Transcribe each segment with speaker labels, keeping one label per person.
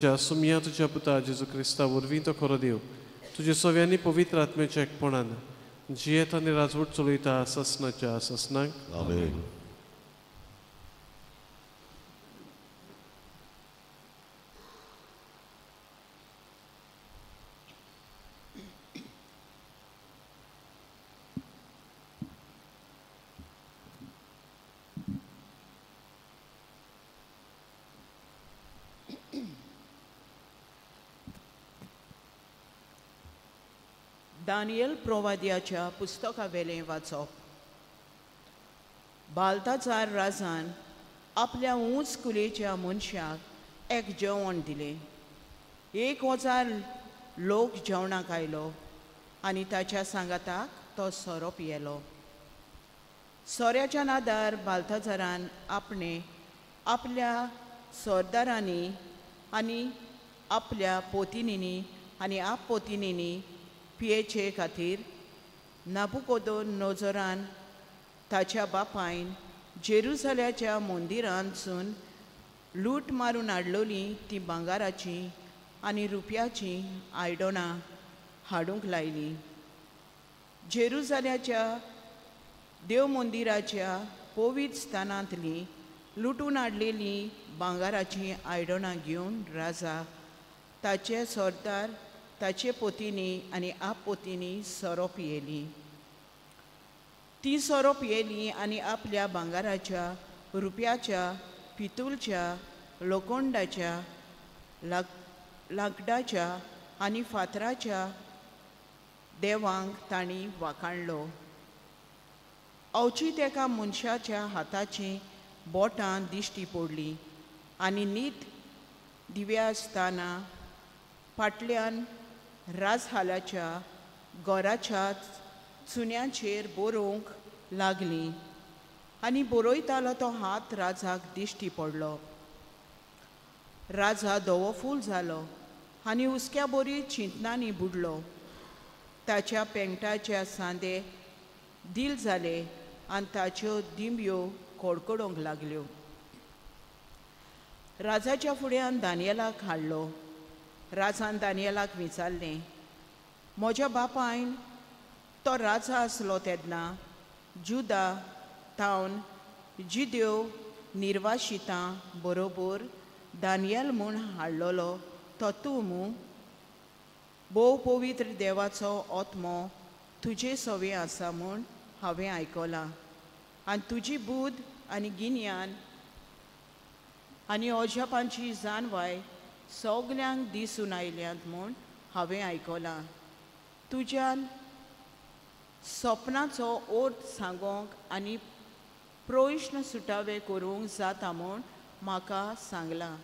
Speaker 1: सुमया तुज्या पुता जेजू क्रिस्ता वरवीं तो खरो देव तुजे सगळ्यांनी पवित्र आत्म्याच्या एकपणान जियेत आनी राजवट चलयता ससनाच्या ससनाक.
Speaker 2: आमेन.
Speaker 3: दानियल प्रवाद्याच्या पुस्तकावेलें वाचप. बाल्ताजार राजान आपल्या ऊंच कुलेच्या मनशाक एक जेवण दिलें. 1000 लोक जेवणाक आयलो आनी ताच्या सांगाताक तो सोरो पियेलो. सोऱ्याच्या नादार बाल्ताजारान आपणे आपल्या सरदारांनी आनी आपल्या पोतिनींनी आनी आप पोतिनींनी पियेचे खातीर नाबुकोदोनोजोरान ताच्या बापायन जेरुजाल्याच्या मंदिरांतसून लूट मारून हाडलोली ती भांगाराची आनी रुपयाची आयदनां हाडूंक लायली. जेरुजाल्याच्या देव मंदिराच्या पवित्र स्थानांतली लुटून हाडलेली भांगाराची आयदनां घेवन राजा ताचे सरदार ताचे पोतींनी आनी आप पोतींनी सोरो पियेली. ती सोरो पियेली आनी आपल्या भांगाराच्या रुपयाच्या पितूलच्या लोखंडाच्या लांकडाच्या आनी फातराच्या देवांक तांणी वाखाणलो. अवचीत एका मनशाच्या हाताची बोटां दिश्टी पडली आनी नीत दिव्या आसतना फाटल्यान राजहालाच्या गोराच्या चुन्याचेर बरोवंक लागली आनी बरयतालो तो हात राजाक दिश्टी पडलो. राजा धवो फूल जालो आनी हुस्क्या बरी चिंतनांनी बुडलो. ताच्या पेंटाच्या सांदे दिल जाले आनी ताच्यो दिंब्यो कडकडोंक लागल्यो. राजाच्या फुड्यान दानियलाक हाडलो. राजान दानियलाक विचारलें, म्हज्या बापायन तो राजा आसलो तेन्ना जुदा तावन जिदेव निर्वाशितां बरोबर दानियल म्हूण हाडलोलो तो तूं मू? भोव पवित्र देवाचो आत्मो तुजे सवे आसा म्हूण हांवें आयकलां आनी तुजी बुद्द आनी गिन्यान आनी अजापांची जाणवाय सगल्यांक दिसून आयल्यात म्हूण हांवें आयकलां. तुज्यान सपनाचो अर्थ सांगोंक आनी प्रश्न सुटावे करूंक जाता म्हूण म्हाका सांगलां.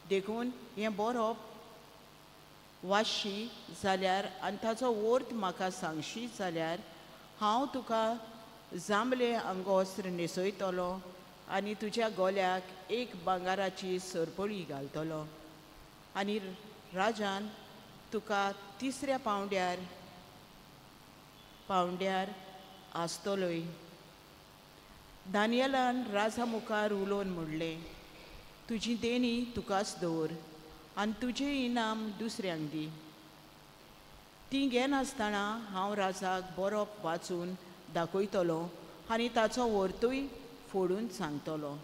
Speaker 3: देखून हें बरोवप वाचशी जाल्यार आनी ताचो अर्थ म्हाका सांगशी जाल्यार हांव तुका जांबले अंगवस्त्र न्हेसयतलो आनी तुज्या गोल्याक एक भांगाराची सरपळी घालतलो आनी राजान तुका तिसऱ्या पावंड्यार आसतलोय. दानियलान राजा मुखार उलोवन म्हणलें, तुजी देणी तुकाच दवर आनी तुजें इनाम दुसऱ्यांक दी. ती घेनासतना हांव राजाक बरोवप वाचून दाखयतलो आनी ताचो वरतूय फोडून सांगतलो.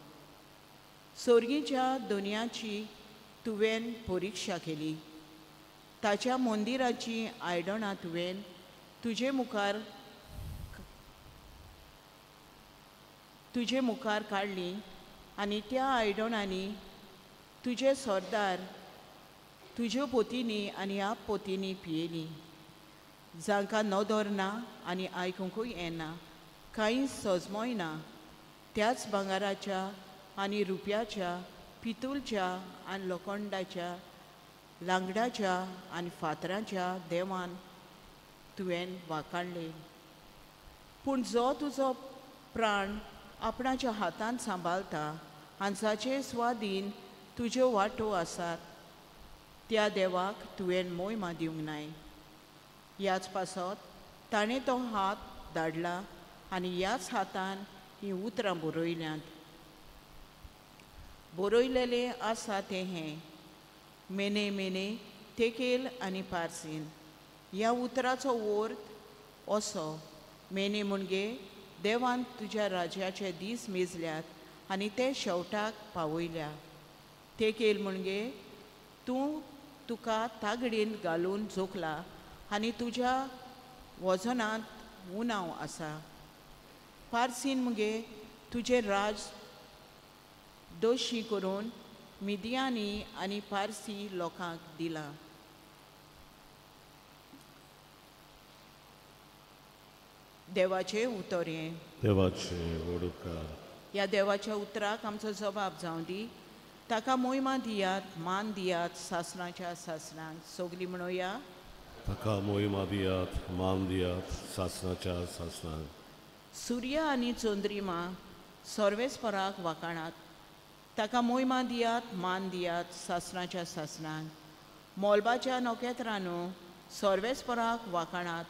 Speaker 3: सोर्गीच्या दोनयाची तुवें परिक्षा केली, ताच्या मंदिराची आयदनां तुवें तुजे मुखार काडली आनी त्या आयदनांनी तुजे सरदार तुज्यो पोतींनी आनी आप पोतींनी पियेली. जांकां नदर ना आनी आयकुंकूय येना, कांय सजमोय ना, त्याच भांगाराच्या आनी रुपयाच्या पितूलच्या आनी लोखंडाच्या लांकडाच्या आनी फातराच्या देवान तुवें वाखाणलें. पूण जो तुजो प्राण आपणाच्या हातान सांबाळता आनी जाचे स्वादीन तुज्यो वांटो आसात त्या देवाक तुवें मोयमा दिवंक नाय. ह्याच पासत ताणें तो हात धाडला आनी ह्याच हातान हीं उतरां बरयल्यांत. बरयलेलें आसा तें हें, मेने मेने तेकेल आनी पारसीन. ह्या उतराचो अर्थ असो, मेने म्हणजे देवान तुज्या राज्याचे दीस मेजल्यात आनी ते शेवटाक पावयल्या. तेकेल म्हणजे तूं तुका तागडीन घालून जोखला आनी तुज्या वजनांत उणाव आसा. पारसीन मुगे तुजें राज दोशी करून मिदियानी आनी पारसी लोकांक दिलां. देवाचें उतर हें.
Speaker 2: देवाचें उपकार.
Speaker 3: ह्या देवाच्या उतराक आमचो जबाब जावं दी. ताका मोहिमा दियात, मान दियात सासणाच्या सासणांक. सगलीं म्हणोया,
Speaker 2: ताका मोहिमा दियात, मान दियात सासणाच्या सासणांक.
Speaker 3: सूर्य आनी चंद्रिमा सर्वेस्पराक वाखाणात. ताका मोहिमा दियात, मान दियात सासणाच्या सासणांक. मोलबाच्या नखेत्रांनो सर्वेस्पराक वाखाणात.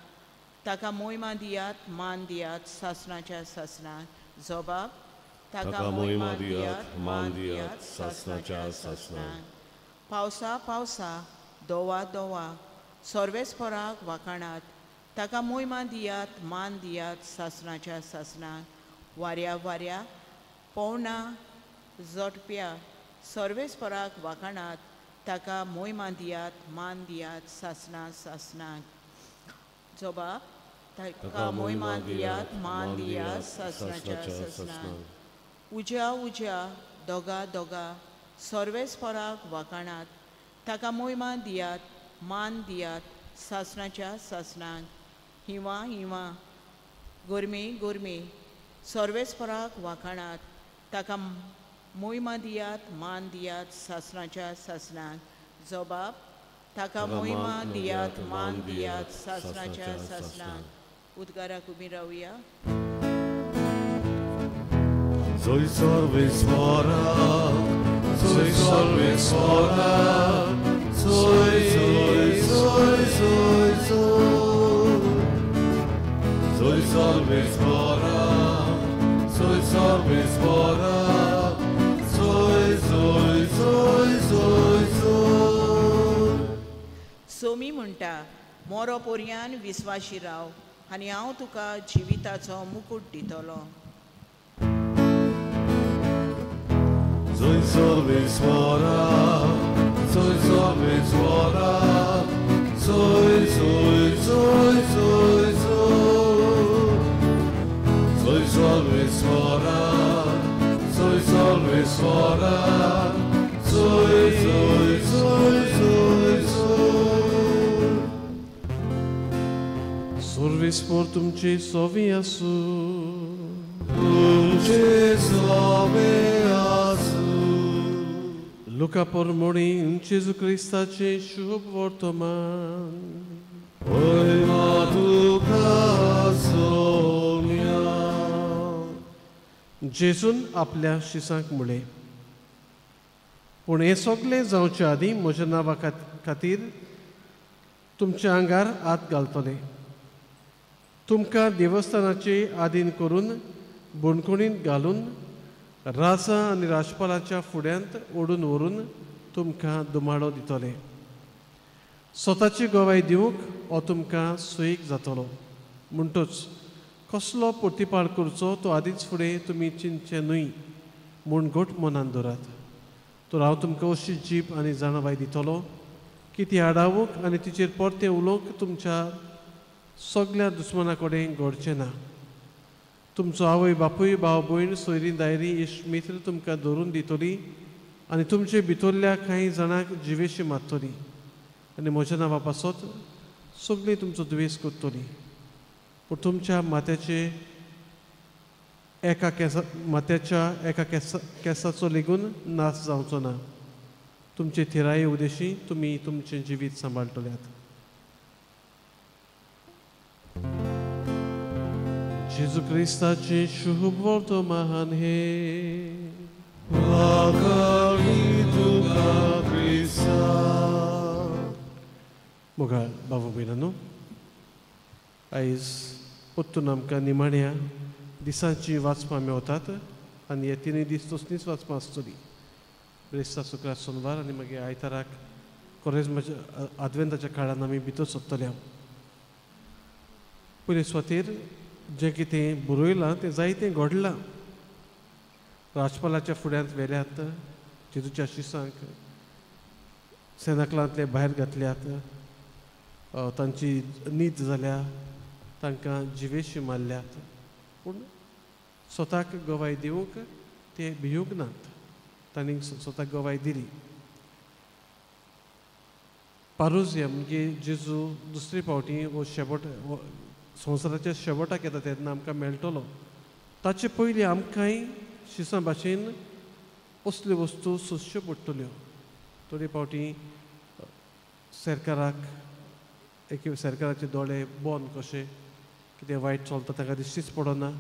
Speaker 3: ताका मोहिमा दियात, मान दियात सासणाच्या सासणांक. जबाब,
Speaker 2: ताका मोहिमा दियात, मान दियात सासणाच्या सासणांक.
Speaker 3: पावसा पावसा, दोवा दोवा सर्वेस्पराक वाखाणात. ताका मोहिमा दियात, मान दियात सासणाच्या सासणांक. वाऱ्या वाऱ्या, पोवना जोटप्या सर्वेस्पराक वाखाणात. ताका मोहिमा दियात, मान दियात सासणा सासणांक. जबाब, ताका मोहिमा दियात, मान दियात सासणाच्या सासणांक. उज्या उज्या, दोगा दोगा सर्वेस्पराक वाखाणात. ताका मोहिमा दियात, मान दियात सासणाच्या सासणांक. हिवा हिवा, गोरमे गोरमे सर्वेस्पराक वाखाणात. ताका मोहिमा दियात, मान दियात सासणाच्या सासणांक. जबाब, ताका मोहिमा दियात, मान दियात सासणाच्या सासणांक. उद्गाराक उबी रावया.
Speaker 2: Zoi सर्वेस्पराक, zoi सर्वेस्पराक, zoi zoi zoi zoi zoi. Zoi सर्वेस्पराक, zoi सर्वेस्पराक, zoi zoi zoi zoi zoi.
Speaker 3: Somi म्हणटा, मोरो पोरयान विस्वाशी राव आनी हांव तुका जिविताचो मुकूट दितलो.
Speaker 2: Zoi सर्वेस्पराक, zoi सर्वेस्पराक, zoi zoi zoi zoi zoi. Zoi सर्वेस्पराक, zoi सर्वेस्पराक, zoi zoi zoi zoi zoi.
Speaker 1: सर्वेस्पर तुमचे सोवी आसूं.
Speaker 2: तुमचे सोवे आसूं.
Speaker 1: लुका परमोणी जेजू क्रिस्ताचें शुभ वर्तमान.
Speaker 2: महिमा तुका सोम्या.
Speaker 1: जेजून आपल्या शिसांक म्हळें, पूण हें सगळें जावचे आदीं म्हज्या नांवा खातीर तुमच्या आंगार हात घालतले. तुमकां देवस्थानाचे आदीन करून बणखणींत घालून राजा आनी राजपालाच्या फुड्यांत ओडून व्हरून तुमकां दुमाडो दितले. स्वताची गवाय दिवंक हो तुमकां सोयीक जातलो. म्हणटच कसलो प्रतिपाळ करचो तो आदींच फुडें तुमी चिंतचें न्हय म्हूण घट मनान दवरात. तर हांव तुमकां अशी जीब आनी जाणवाय दितलो की ती आडावंक आनी तिचेर परतें उलोवंक तुमच्या सगल्या दुस्मना कडेन घडचें ना. तुमचो आवय बापूय, भाव भयण, सोयरी दायरी, इश्ट मित्र तुमकां धरून दितली आनी तुमचे भितरल्या कांय जाणांक जिवेशी मारतली आनी म्हज्या नांवा पासत सगळीं तुमचो दुवेस करतली. पूण तुमच्या माथ्याचे एका केसा माथ्याच्या एका केसाचो लेगून नाश जावचो ना. तुमचे थिराये उदेशी तुमी तुमचें जिवीत सांबाळटल्यात. जेजू क्रिस्ताचें शुभ वर्तमान हें. मोगाळ बाबू भयणांनो, आयज परतून आमकां निमाण्या दिसांची वाचपां मेवतात आनी हे तिनूय दीस तसलींच वाचपां आसतली. ब्रेस्तार, शुक्रार, सोनवार आनी मागीर आयताराक कोरेज्माच्या आदवेंताच्या काळान आमी भितर सोदतले. पयले सुवातेर जें कितें बरयलां तें जायतें घडलां. राजपालाच्या फुड्यांत व्हेल्यात, जेजूच्या शिसांक सेनाकलांतले भायर घातल्यात, तांची नीत जाल्या, तांकां जिवेशी मारल्यात, पूण स्वताक गवाय दिवंक ते भिवूंक नात. तांणी स्वताक गवाय दिली. पारोजिया म्हणजे जेजू दुसरे फावटी वो शेवट संवसाराच्या शेवटाक येता तेन्ना आमकां मेळटलो. ताचे पयलीं आमकांय शिसां भाशेन असल्यो वस्तू सोंसच्यो पडटल्यो. थोडे फावटी सरकाराक एक सरकाराचे दोळे बंद कशे कितें वायट चलता ताका दिश्टीच पडना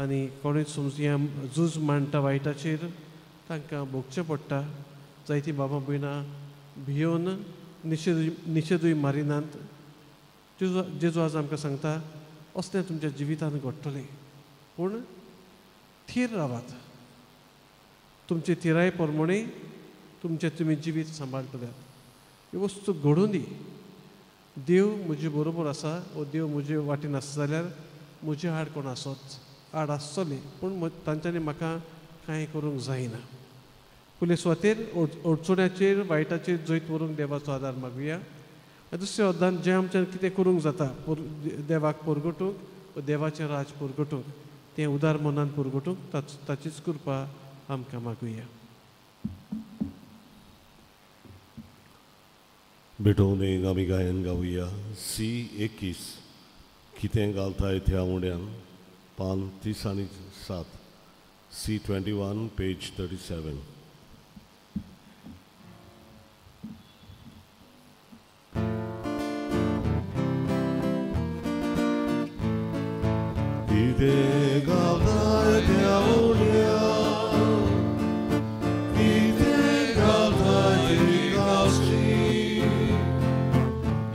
Speaker 1: आनी कोणूय समजुया झूज मांडटा वायटाचेर, तांकां भोगचें पडटा. जायतीं बाबा भयणां भियोवन निशेधूय मारिनात. जेजू आज आमकां सांगता असलें तुमच्या जिवितांत घडटलें, पूण थीर रावात. तुमचे थिराय प्रमाणे तुमचें तुमी जिवीत सांबाळटल्यात. ही वस्तू घडून दी. देव म्हजे बरोबर आसा वो देव म्हजे वाटेन आसा जाल्यार म्हजे आड कोण आसत आड आसतले, पूण तांच्यांनी म्हाका कांय करूंक जायना. पयले सुवातेर अडचण्याचेर वायटाचेर जैत व्हरूंक देवाचो आदार मागुया. आनी दुसऱ्या अर्दान जें आमच्यान कितें करूंक जाता देवाक परगटूंक, देवाचें राज परगटूंक, तें उदार मनान परगटूंक ताचीच कृपा आमकां मागुया.
Speaker 2: भेटोवणेक आमी गायन गावया सी 21 कितें घालताय त्या उड्यान, पान 30 आनी 7, सी 21 पेज 37. कितें घालताय त्या उड्यान, कितें घालताय ती कास्टी,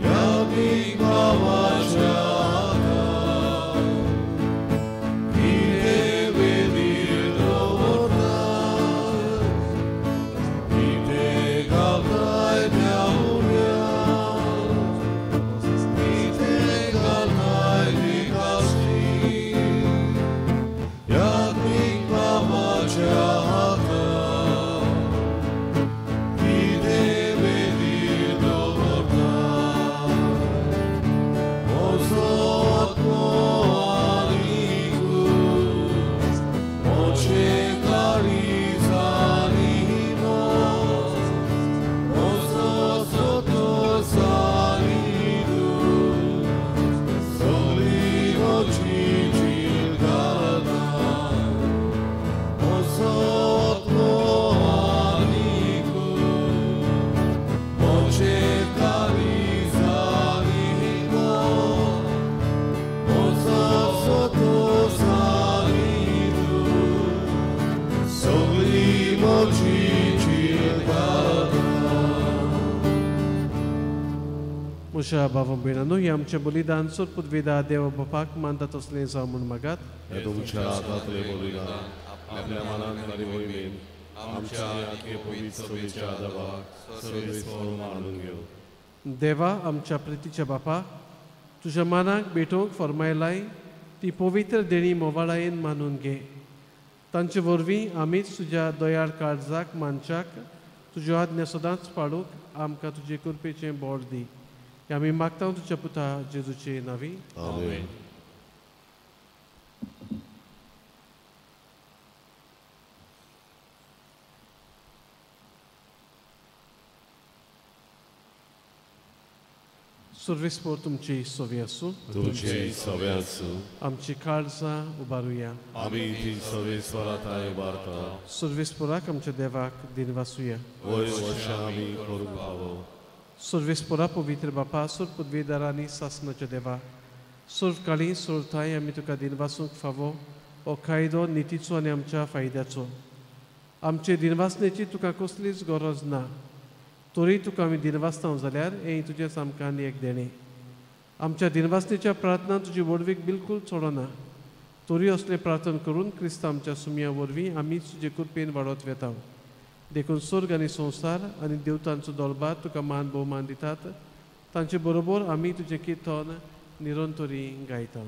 Speaker 2: यादीक बाबाच्या हातान, कितें वेदीर दवरताय, कितें घालताय त्या उड्यान, कितें घालताय ती कास्टी, यादीक बाबाच्या हातान, कितें वेदीर दवरताय. म्हजो आत्मो आनीकूय म्हजें काळीज आनी मन, म्हजो सोतो सानिधू, सगळी म्हजी जीण घालता. म्हजो आत्मो आनीकूय म्हजें काळीज आनी मन, म्हजो सोतो सानिधू, सगळी म्हजी जीण घालता.
Speaker 1: म्हज्या बाबा भयणांनो, हें आमचें बलिदान सोरपुतवेदा देव बापाक मानता तसलें जावं म्हूण मागात.
Speaker 2: हे तुमच्या हातांतलें बलिदान आपल्या मनान आनी मोहिमेन आमच्या आख्खे पवित्र सभेच्या देवाक सर्वेस्पर मानून घेवं.
Speaker 1: देवा आमच्या प्रितीच्या बापा, तुज्या मानाक भेटोवंक फर्मायलाय ती पवित्र देणी मोवाळायेन मानून घे. तांचे वरवीं आमीच तुज्या दयाळ काळजाक मानच्याक तुज्यो आज्ञा सदांच पाळूंक आमकां तुजे कृपेचें बोळ दी. हें आमी मागता तुज्या पुता जेजूचे नांवी.
Speaker 2: आमेन.
Speaker 1: सर्वेस्पर तुमची सवी आसूं.
Speaker 2: तुमची सवे आसूं.
Speaker 1: आमची काळजां उबारुया.
Speaker 2: आमी ती सर्वेस्परा उबारता.
Speaker 1: सर्वेस्पराक आमच्या देवाक दिनवासुया.
Speaker 2: वय वर्षां आमी करूंक फावो.
Speaker 1: सर्वेस्परा पवित्र बापा, सर्व पदवीदारांनी सासनाच्या देवा, सर्व काळी सर्व ठांय आमी तुका दिनवासूंक फावो हो कायदो नितीचो आनी आमच्या फायद्याचो. आमचे दिनवासनेची तुका कसलीच गरज ना, तरी तुका आमी दिनवासता जाल्यार हें तुजें आमकां आनी एक देणें. आमच्या दिनवासनेच्या प्रार्थना तुजी व्हडवीक बिलकूल सोडना, तरी असलें प्रार्थना करून क्रिस्त आमच्या सुमया वरवीं आमी तुजे कृपेन वाडत वेता. देखून स्वर्ग आनी संवसार आनी देवतांचो दरबार तुका मान भोवमान दितात. तांचे बरोबर आमी तुजें किर्तन निरंतरी गायता.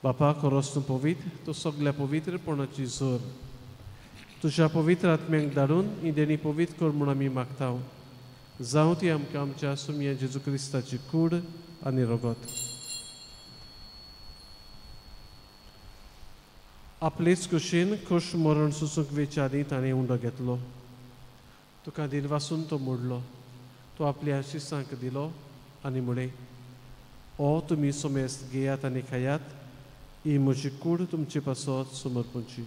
Speaker 1: बापा खरोच तूं पवित्र, तूं सगल्या पवित्रपणाची जोर. तुज्या पवित्र आत्म्यांक धाडून ही देणी पवित्र कर म्हूण आमी मागता. जावं ती आमकां आमच्या सुमया जेजू क्रिस्ताची कूड आनी रगत. आपलेच कुशीन खुश मरण सुसूंक वेच्या आदीं ताणें उंडो घेतलो. तुका दिनवासून तो मोडलो. तो आपल्या आशिसांक दिलो आनी म्हळें, ओ तुमी समेस्त घेयात आनी खायात, ही म्हजी कूड तुमचे पासत समर्पणची.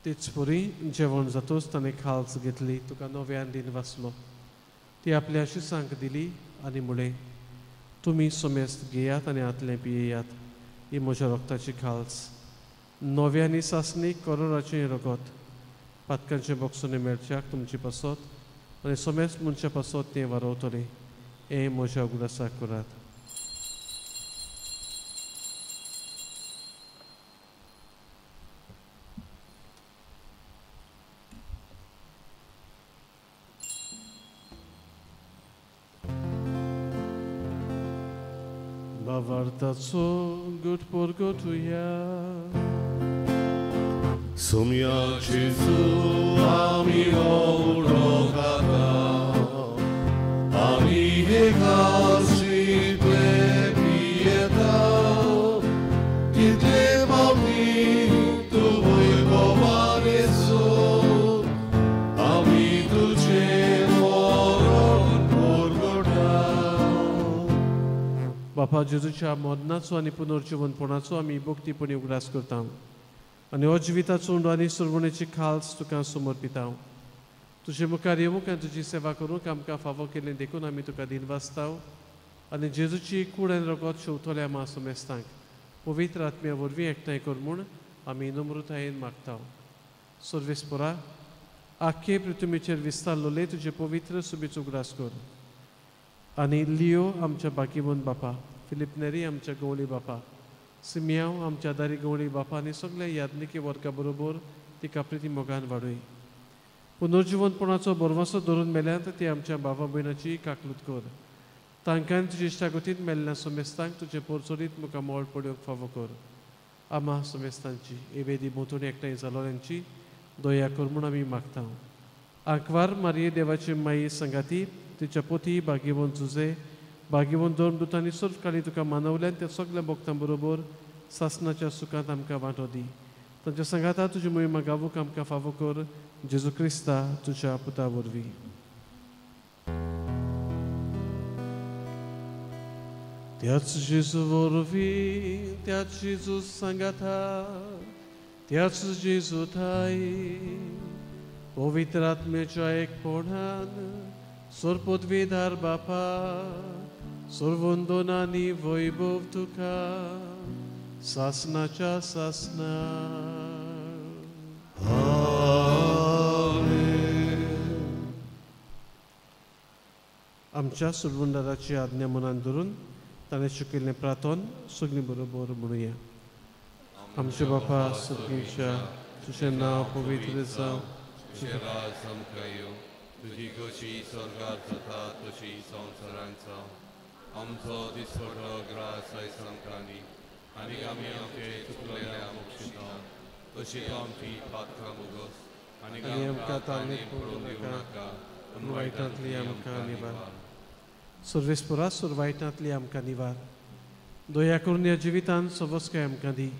Speaker 1: तेच परी जेवण जातूच ताणें खाल्स घेतली, तुका नव्यान दिन वाचलो, ती आपल्या आशिसांक दिली आनी म्हळें, तुमी समेस्त घेयात आनी हातलें पियेयात, ही म्हज्या रगताची खाल्स, नव्या आनी सासणी करोराचें रगत, पातकांचें बक्षणें मेळच्याक तुमचे पासत आनी समेस्त मनशा पासत तें वारवतलें. हें म्हज्या उगडासाक करात. भावार्थाचो गुट परगटुया.
Speaker 2: सुम्या जेजू आमी उडो खाता, आमी हे घालशीतले पियेता, तितले पावटी तूं वैभवानेचो, आमी तुजें मरण परगटा.
Speaker 1: बापा जेजूच्या मरणाचो आनी पुनर्जिवनपणाचो आमी भक्तीपणी उगडास करता आनी हो जिविताचो उंडो आनी सुरवणेची खाल्स तुका समर्पिता. तुजे मुखार येवंक आनी तुजी सेवा करूंक आमकां फावो केल्लें देखून आमी तुका दिनवासता आनी जेजूची कूड आनी रगत शेवतल्या आमा समेस्तांक पवित्र आत्म्या वरवीं एकठांय कर म्हूण आमी नम्रतायेन मागता. सर्वेस्परा, आख्खे पृथ्वीचेर विस्तारलोले तुजे पवित्र सुबीचो उगडास कर आनी लियो आमच्या बाकीबंद बापा, फिलीप नेरी आमच्या गवळी बापा, सिमियांव आमच्या दारी गवळी बापा आनी सगल्या याज्ञिकी वर्गा बरोबर तिका प्रिती मोगान वाडय. पुनर्जिवनपणाचो भरवंसो धरून मेल्यांत ती आमच्या बाबा भयणाची काकलूत कर. तांकां तुजे इश्टागतींत मेल्ल्या समेस्तांक तुजें पोरचोरीत मुखार मोळ पडोवंक फावो कर. आमा समेस्तांची एवेदी भोंवतणी एकठांय जालोल्यांची दया कर म्हूण आमी मागता. आंकवार मारये देवाची माई संगाती, तिच्या पोती भाग्यवंत जुजे, भाग्यवंत धर्मदूतांनी सर्वकाळी तुका मानवल्यान त्या सगल्या भक्तां बरोबर सासनाच्या सुखांत आमकां वांटो दी. तांच्या सांगाता तुजी मोहिमा गावूंक आमकां फावो कर, जेजू क्रिस्ता तुज्या पुता वरवीं. त्याच जेजू वरवीं, त्याच जेजू सांगाता, त्याच जेजू थाय पवित्र आत्म्याच्या एकपणान सर्वपदवीधार बापा, सर्वंदनानी वैभव तुका सासनाच्या सासना. आमच्या सुरवंदाराची आज्ञा मनान धरून ताणें शिकयल्लें प्रार्थन सगळीं बरोबर म्हणुया. आमच्या बापा सुखीच्या, तुजें नांव पवित्र जावं,
Speaker 4: तुजें राज आमकां येवं, तुजी खोशी स्वर्गार जाता तशी संवसारांत जावं. आमचो दिसवडो ग्रास आयज आमकां दी आनी आमी आमचे चुकलेल्या मोक्षिता तशी आमची पात्रां मुगोस आनी आमकां ताणें पडून दिवं नाका पूण
Speaker 1: वायटांतली आमकां निवार. सुर्वेस्पुरा सुर वायटांतली आमकां निवार. दया करून ह्या जिवितान सवस्काय आमकां दी.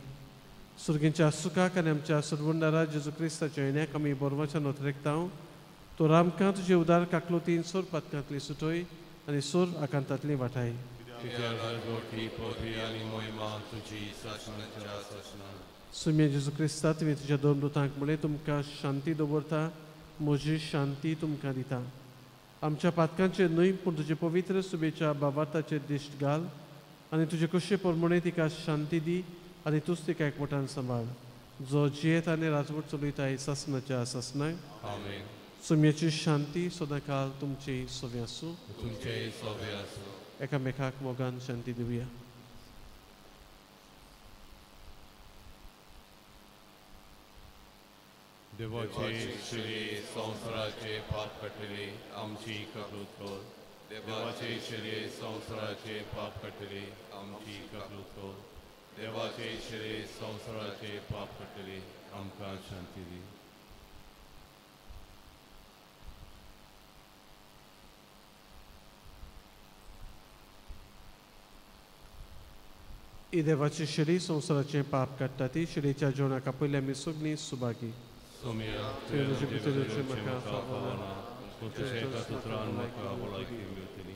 Speaker 1: सुर्गींच्या सुखाक आनी आमच्या सुरवंडारा जेजू क्रिस्ताच्या येण्याक आमी बोरवाच्या नोतरेकता. तर आमकां तुजे उदार काकलुतीन सोर पातकांतली सुटोय आनी सोर आकांतांतली वाटाय. सुम्या जेजू क्रिस्ता तुवें तुज्या दोन दुतांक म्हणलें तुमकां शांती दवरता, म्हजी शांती तुमकां दिता. आमच्या पातकांचेर न्हय पूण तुजे पवित्र सुबेच्या बाबार्थाचेर दिश्ट घाल आनी तुजे कशे प्रमाणे तिका शांती दी आनी तूंच तिका एकवटान सांबाळ, जो जियेत आनी राजवट चलयता सासनाच्या सासनाक.
Speaker 4: आमेन.
Speaker 1: सुम्याची शांती सदांकाल तुमची सोबी आसूं.
Speaker 4: तुमचेय सोबी आसूं.
Speaker 1: एकामेकाक मोगान शांती दिवया.
Speaker 4: देवाचे शिरे संवसाराचे पाप काडटले आमची कबूल कर. देवाचे शिरे संवसाराचे पाप काडटले आमची कबूल कर. देवाचे शिरे संवसाराचे पाप काडटले आमकां शांती दी.
Speaker 1: ही देवाची शिरी संवसाराचें पाप काडटा ती शिरेच्या जेवणाक आपयल्या आमी सगळीं सुभागी.
Speaker 4: सोम्या
Speaker 1: म्हाका फावना
Speaker 4: पूण तुज्या एका उतरान म्हाका भलायकी मेळटली.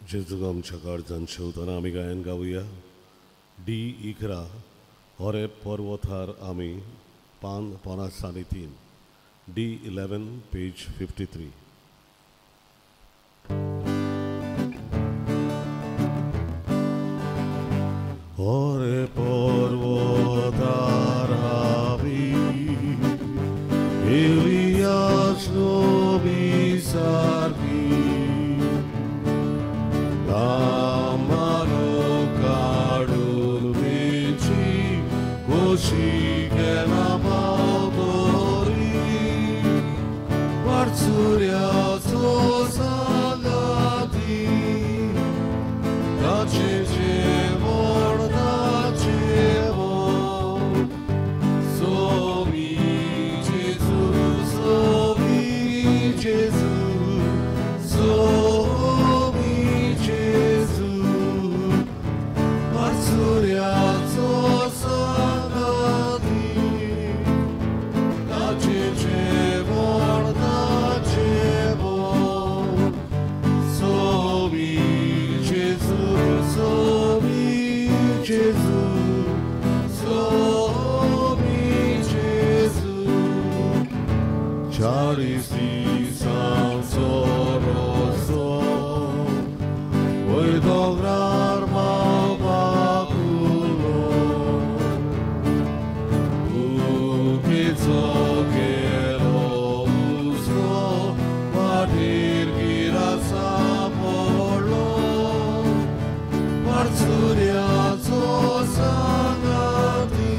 Speaker 2: जेजू आमच्या काळजान शेवतना आमी गायन गावया. डी 11 होरे पर्वतार आमी पान 53, डी 11 पेज 53. होरे पर्वतार आमी एलियास नबी सारकी लामानो काडून वेची कोशी केला पावतोरी वारसुऱ्याचो सांगाती ताचे जेवण ताचे मोग सोमी जेजू सोमी जेजू सोमी जेजू वारसुऱ्याचो सांगाती ताचे जेवण ताचे मोग सोमी जेजू सोमी जेजू सोमी जेजू 40 दिसांचो रोसो वात्सुऱ्याचो सांगाती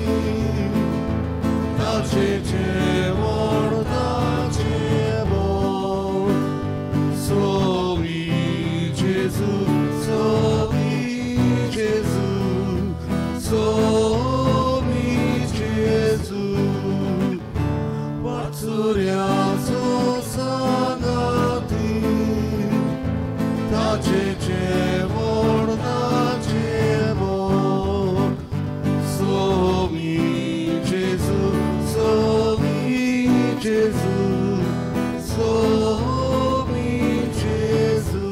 Speaker 2: ताचें जेवण ताचें बळ सोमी जेजू सोमी जेजू सोमी जेजू वात्सुऱ्याचो सांगाती ताचें जेवण ताचें बळ सोमी जेजू सोमी जेजू सोमी जेजू.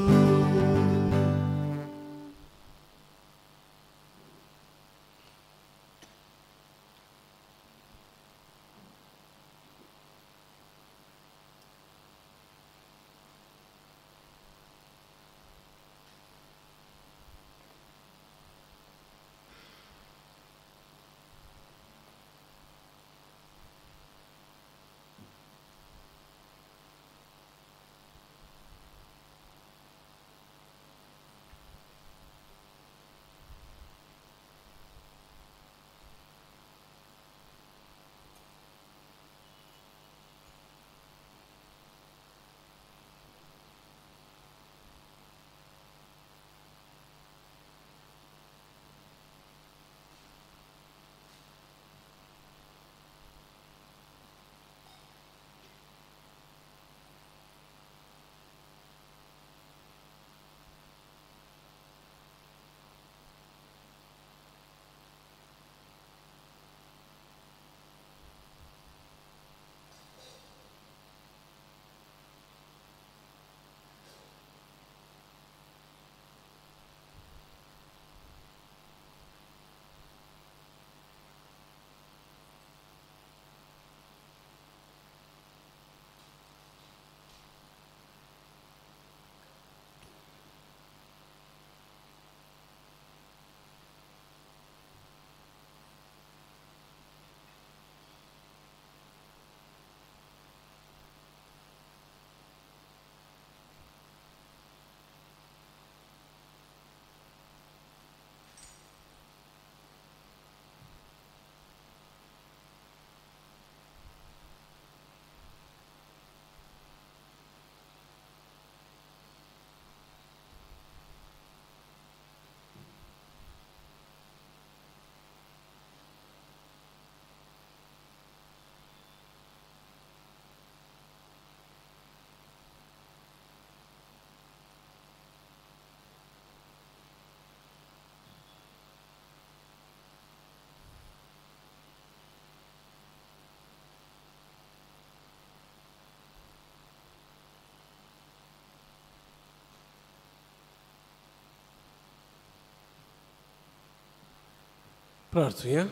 Speaker 1: प्रार्थुया.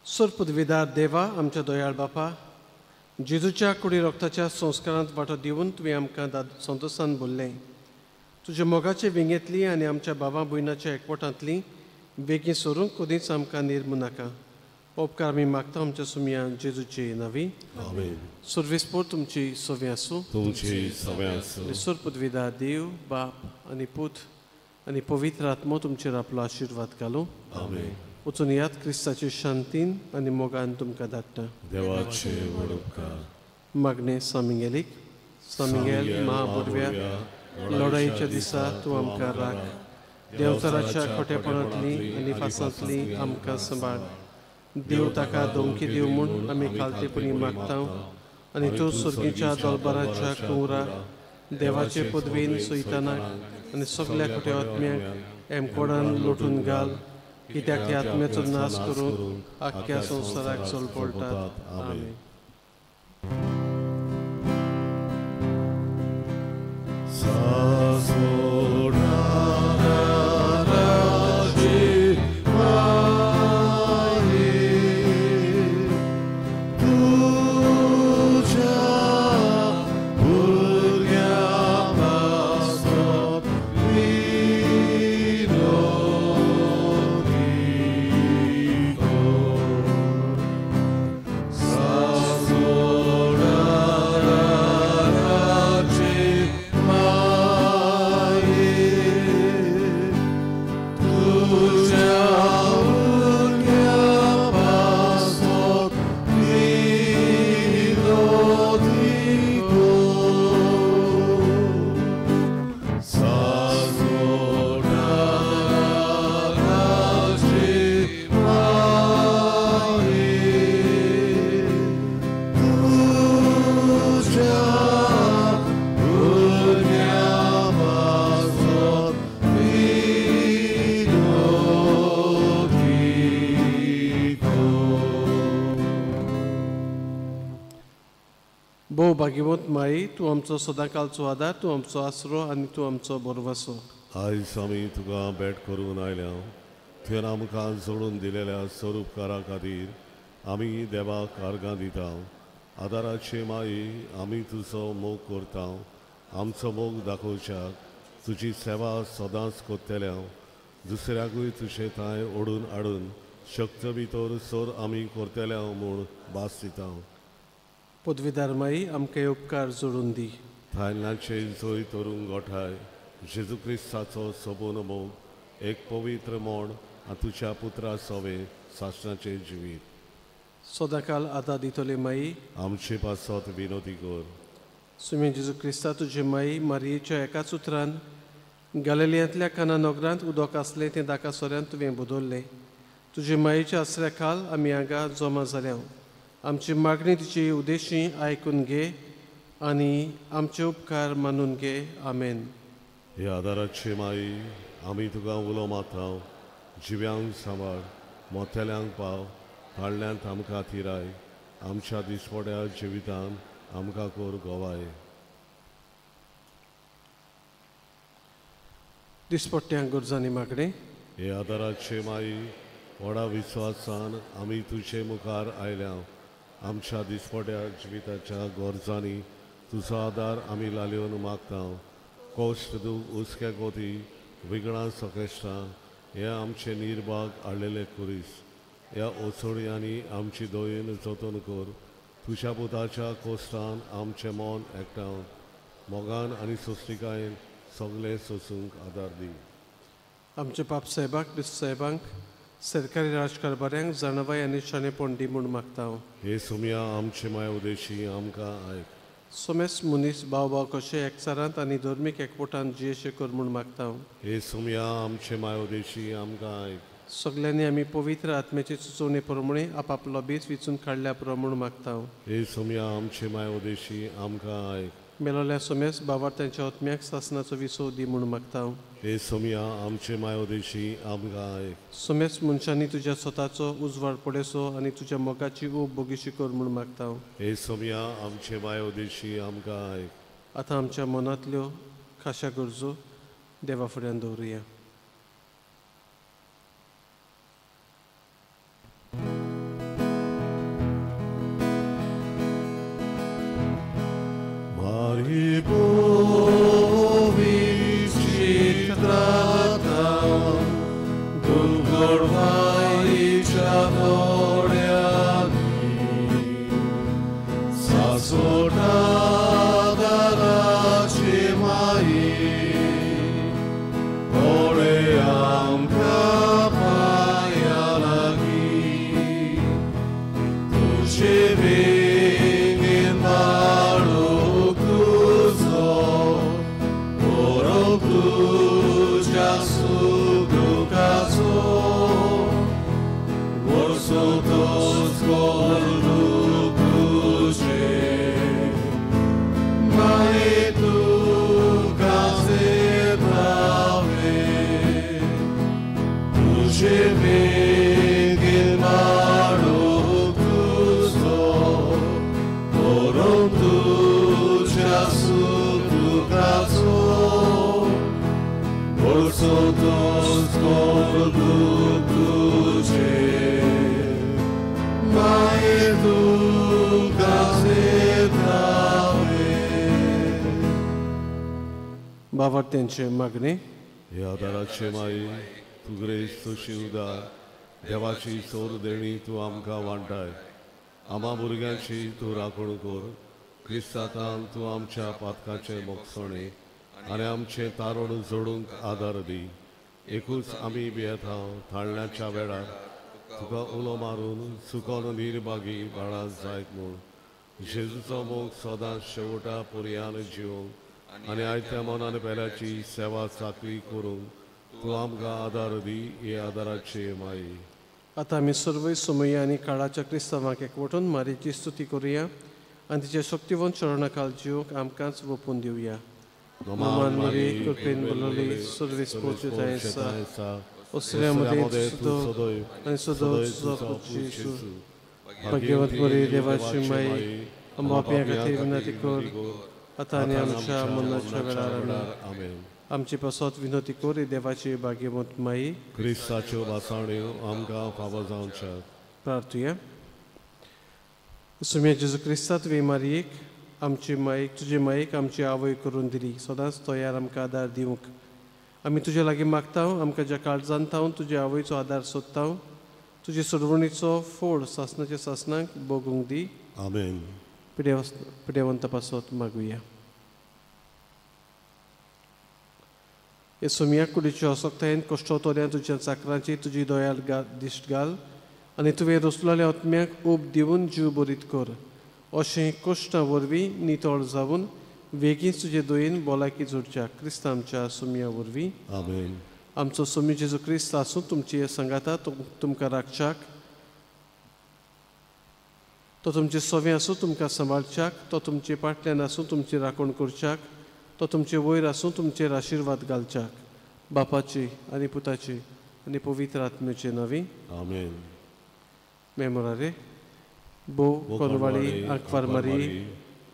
Speaker 1: सोरपदवीदार देवा, आमच्या दयाळ बापा, जेजूच्या कुडी रक्ताच्या संस्कारांत वांटो दिवन तुवें आमकां संतोशान बोल्लें. तुज्या मोगाचे विंगेंतली आनी आमच्या बाबा भयणाच्या एकवटांतली बेगीन सोरूंक कदींच आमकां निर्मू नाका. उपकार आमी मागता आमच्या सुमया जेजूचे नांवी.
Speaker 2: आमेन.
Speaker 1: सर्वेस्पोर तुमची सवे आसूं.
Speaker 2: तुमची सवे आसूं.
Speaker 1: सोरपदवीदार देव बाप आनी पूत आनी पवित्र आत्मो तुमचेर आपलो आशिर्वाद घालूं.
Speaker 2: आमेन.
Speaker 1: वचून याद क्रिस्ताचे शांतीन आनी मोगान तुमकां धाडटा.
Speaker 2: देवाचे व्हड उपकार.
Speaker 1: मागणें सामिंगेलीक. सामिंगेल महाबुडव्या लढाईच्या दिसा तूं आमकां राख. देवचाराच्या खोटेपणांतली आनी फासांतली आमकां सांबाळ. देव ताका धमकी दिव म्हूण आमी खालतेपणी मागता आनी तूं सर्गीच्या दलबाराच्या कुंवरा देवाचे पदवेन सयतानाक आनी सगल्या खोट्या आत्म्यांक एमकोडान लोटून घाल, कित्याक त्या आत्म्याचो नाश करून आख्ख्या संवसाराक चलपळटात. आमेन.
Speaker 2: Sasoda.
Speaker 1: भोव भाग्यवंत माई, तूं आमचो सदांकालचो आदार, तूं आमचो आसरो आनी तूं आमचो भरवंसो.
Speaker 2: आयज आमी तुका भेट करून आयल्या. तुवें आमकां जोडून दिलेल्या स्वरूपकारा खातीर आमी देवाक अर्गां दिता. आदाराचे माई, आमी तुजो मोग करता. आमचो मोग दाखोवच्याक तुजी सेवा सदांच करतल्या. दुसऱ्याकूय तुजे थंय ओडून हाडून शक्त भितर सोर आमी करतल्या म्हूण भास दिता.
Speaker 1: पदवीदार माई, आमकां उपकार जोडून दी.
Speaker 2: थायलंडाचे जोय तरुण गोठाय जेजू क्रिस्ताचो सोबून मोग एक पवित्र मोड आनी तुज्या पुत्रा सवे सासणाचें जिवीत
Speaker 1: सदांकाल आदार दितले माई,
Speaker 2: आमचे पासत विनोदी कर.
Speaker 1: सुमी जेजू क्रिस्ता तुजे माई मारयेच्या एकाच उतरान गालिलियांतल्या काना नगरांत उदक आसलें तें दाका सोऱ्यान तुवें बदल्लें. तुजे मायेच्या आसऱ्या खाल आमी हांगा जमा जाल्या. आमची मागणी तुजी उद्देशी आयकून घे आनी आमचे उपकार मानून घे. आमेन.
Speaker 2: हे आदाराचे माई, आमी तुका उलो मारता. जिव्यांक सांबाळ, मोतेल्यांक पाव, हाडल्यांत आमकां थिराय. आमच्या दिसपड्या जिवितान आमकां कर गोवाय.
Speaker 1: दिसपट्ट्यांक गरजांनी मागणें.
Speaker 2: हे आदाराचे माई, व्हडा विस्वासान आमी तुजे मुखार आयल्या. आमच्या दिसपट्या जिविताच्या गरजांनी तुजो आदार आमी लालिवन मागता. कश्ट दूख हुस्क्या गोती विगडां सकेश्टां हे आमचे निर्भाग हाडलेले कुरीस. ह्या ओसोडयांनी आमची दयेन जतन कर. तुज्या पुताच्या कोश्टान आमचें मन एकठावन मोगान आनी सोंसणिकायेन सगळें सोंसूंक आदार दी.
Speaker 1: आमचे पाप साहेबाक, बिस्त साहेबांक, सरकारी राजकारभाऱ्यांक जाणवाय आनी शाणेपण दी म्हूण मागता.
Speaker 2: हे सोम्या, आमचे माय उदेशी आमकां आयक.
Speaker 1: सोमेस मनीस भाव भाव कशे एकचारांत आनी धर्मीक एकवटान जियेशे कर म्हूण मागता.
Speaker 2: हे सोम्या, आमचे माय उदेशी आमकां आयक.
Speaker 1: सगल्यांनी आमी पवित्र आत्म्याचे सुचोवणे प्रमाणे आपापलो बेस विचून काडल्या पुरो म्हूण मागता.
Speaker 2: हे सोम्या, आमचे माय उदेशी आमकां आयक.
Speaker 1: मेलोल्या सोमेस बाबार तांच्या आत्म्याक सासनाचो विसव दी म्हूण मागता.
Speaker 2: हे सोम्या, आमचे माय उदेशी आमकां आयक.
Speaker 1: सोमेस मनशांनी तुज्या स्वताचो उजवाड पळेसो आनी तुज्या मोगाची ऊब बोगीशी कर म्हूण मागता.
Speaker 2: हे सोम्या, आमचे माय उदेशी आमकां आयक.
Speaker 1: आतां आमच्या मनांतल्यो खाशा गरजो देवा फुड्यान दवरुया. बाबार मागणे.
Speaker 2: हे आदाराचे माई, तूं ग्रेस्त तुशी उदार देवाची सोर देणी तूं आमकां वांटाय. आमा भुरग्यांची तूं राखण कर. क्रिस्तांतान तूं आमच्या पातकाचें मोगसणें आनी आमचें तारण जोडूंक आदार दी. एकूच आमी भियेता थाळण्याच्या वेळार तुका उलो मारून सुकोन निर्भागी बाळा जायत म्हूण. जेजूचो मोग सदांच शेवटा पर्यान जिवंक आनी आयत्या मनान पेल्याची सेवा चाकरी करूंक तूं आमकां आदार दी. हे आदाराचे माई.
Speaker 1: आतां आमी सर्वय समय आनी काळाच्या क्रिस्तांवांक एकवटून मारीची स्तुती करुया आनी तिच्या शक्तिवंत चरणाखाल जिवंक आमकांच वोपून दिवया. नमान मरी, कृपेन भरलेली, सर्वेस पोचताय आसा. ओसऱ्या मदें सदोय आनी सदो तुजो पूत जेजू. भाग्यवंत मरी, देवाची माई, आमच्या पापयां खातीर विनंती कर आतां आनी आमच्या मरणाच्या वेळार. आमेन. आमची पासत विनंती कर देवाची भाग्यवंत माई,
Speaker 2: क्रिस्ताच्यो भासाण्यो आमकां फावो जावच्या.
Speaker 1: प्रार्थुया. सुम्या जेजू क्रिस्ता, तुवें मारयेक आमची मायेक, तुजे मायेक आमची आवय करून दिली, सदांच तयार आमकां आदार दिवंक. आमी तुजे लागीं मागता, आमकां ज्या काळजान थावन तुजे आवयचो आदार सोदता, तुजे सोडवणीचो फोड सासणाच्या सासणाक भोगूंक दी.
Speaker 2: आमेन.
Speaker 1: पिडेवंता पासत मागुया. हे सोम्या, कुडीच्या असक्तायेन कश्टोतोल्यान तुज्या चाकरांची तुजी दयाल दिश्ट घाल आनी तुवें रचलेल्या आत्म्याक ऊब दिवन जीव बरीत कर. अशें कश्टां वरवीं नितळ जावन वेगींच तुजे दयेन भलायकी जोडच्या क्रिस्त आमच्या सोम्या वरवीं.
Speaker 2: आमेन.
Speaker 1: आमचो सोमी जेजू क्रिस्त आसूं तुमची सांगाता तुमकां राखच्याक, तो तुमचे सवे आसूं तुमकां सांबाळच्याक, तो तुमचे पाटल्यान आसूं तुमची राखण करच्याक, तो तुमचे वयर आसूं तुमचेर आशिर्वाद घालच्याक. बापाची आनी पुताची आनी पवित्र आत्म्याचे नांवी.
Speaker 2: आमेन.
Speaker 1: मेमोरारे भोव कोनवाडी आंकवार मारी,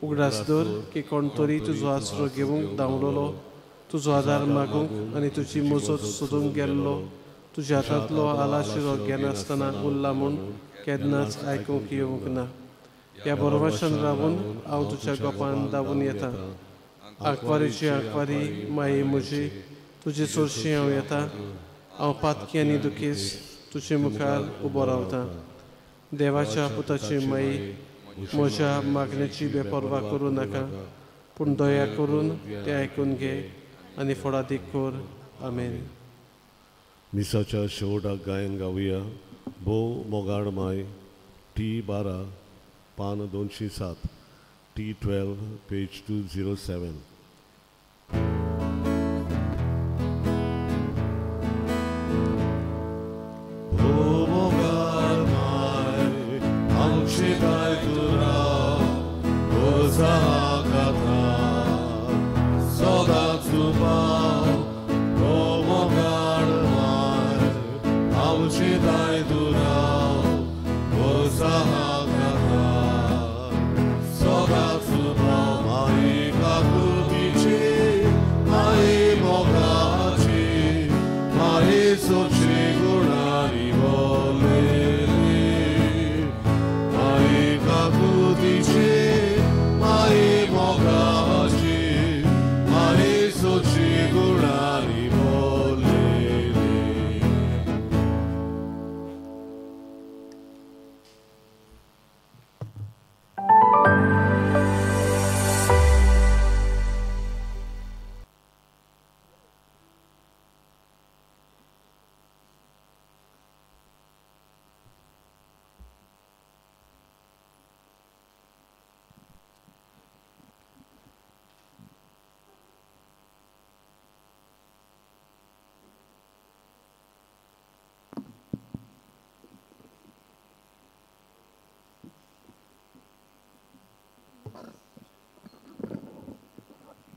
Speaker 1: उगडास दर की कोण तरी तुजो आसरो घेवंक धांवलोलो, तुजो आदार मागूंक आनी तुजी मजत सोदूंक गेल्लो, तुज्या हातांतलो आलाशिरो घेनासतना उरला म्हूण केन्नाच आयकूंक येवंक ना. ह्या बरोवाशान रावून हांव तुज्या गोपान धांवून येता. आंकवारीची आंकवारी माये म्हजी, तुजे चडशी हांव येता. हांव पातकी आनी दुखेस तुजे मुखार उबो रावता. देवाच्या पुताची माई, म्हज्या मागण्याची बेपर्वा करूं नाका, पूण दया करून तें आयकून घे आनी फळादीक कर. आमेन.
Speaker 2: मिसाच्या शेवटाक गायन गावया. भोव मोगाळ माय, टी 12 पान 207, टी 12 पेज 207. भोव मोगाळ माय, आमची दाय तुरा कथा सदांच पाव. भोव मोगाळ माय, आमची दाय तुरा कथा सदांच पाव. माई काकुतीची, माई मोगाची, माई सोची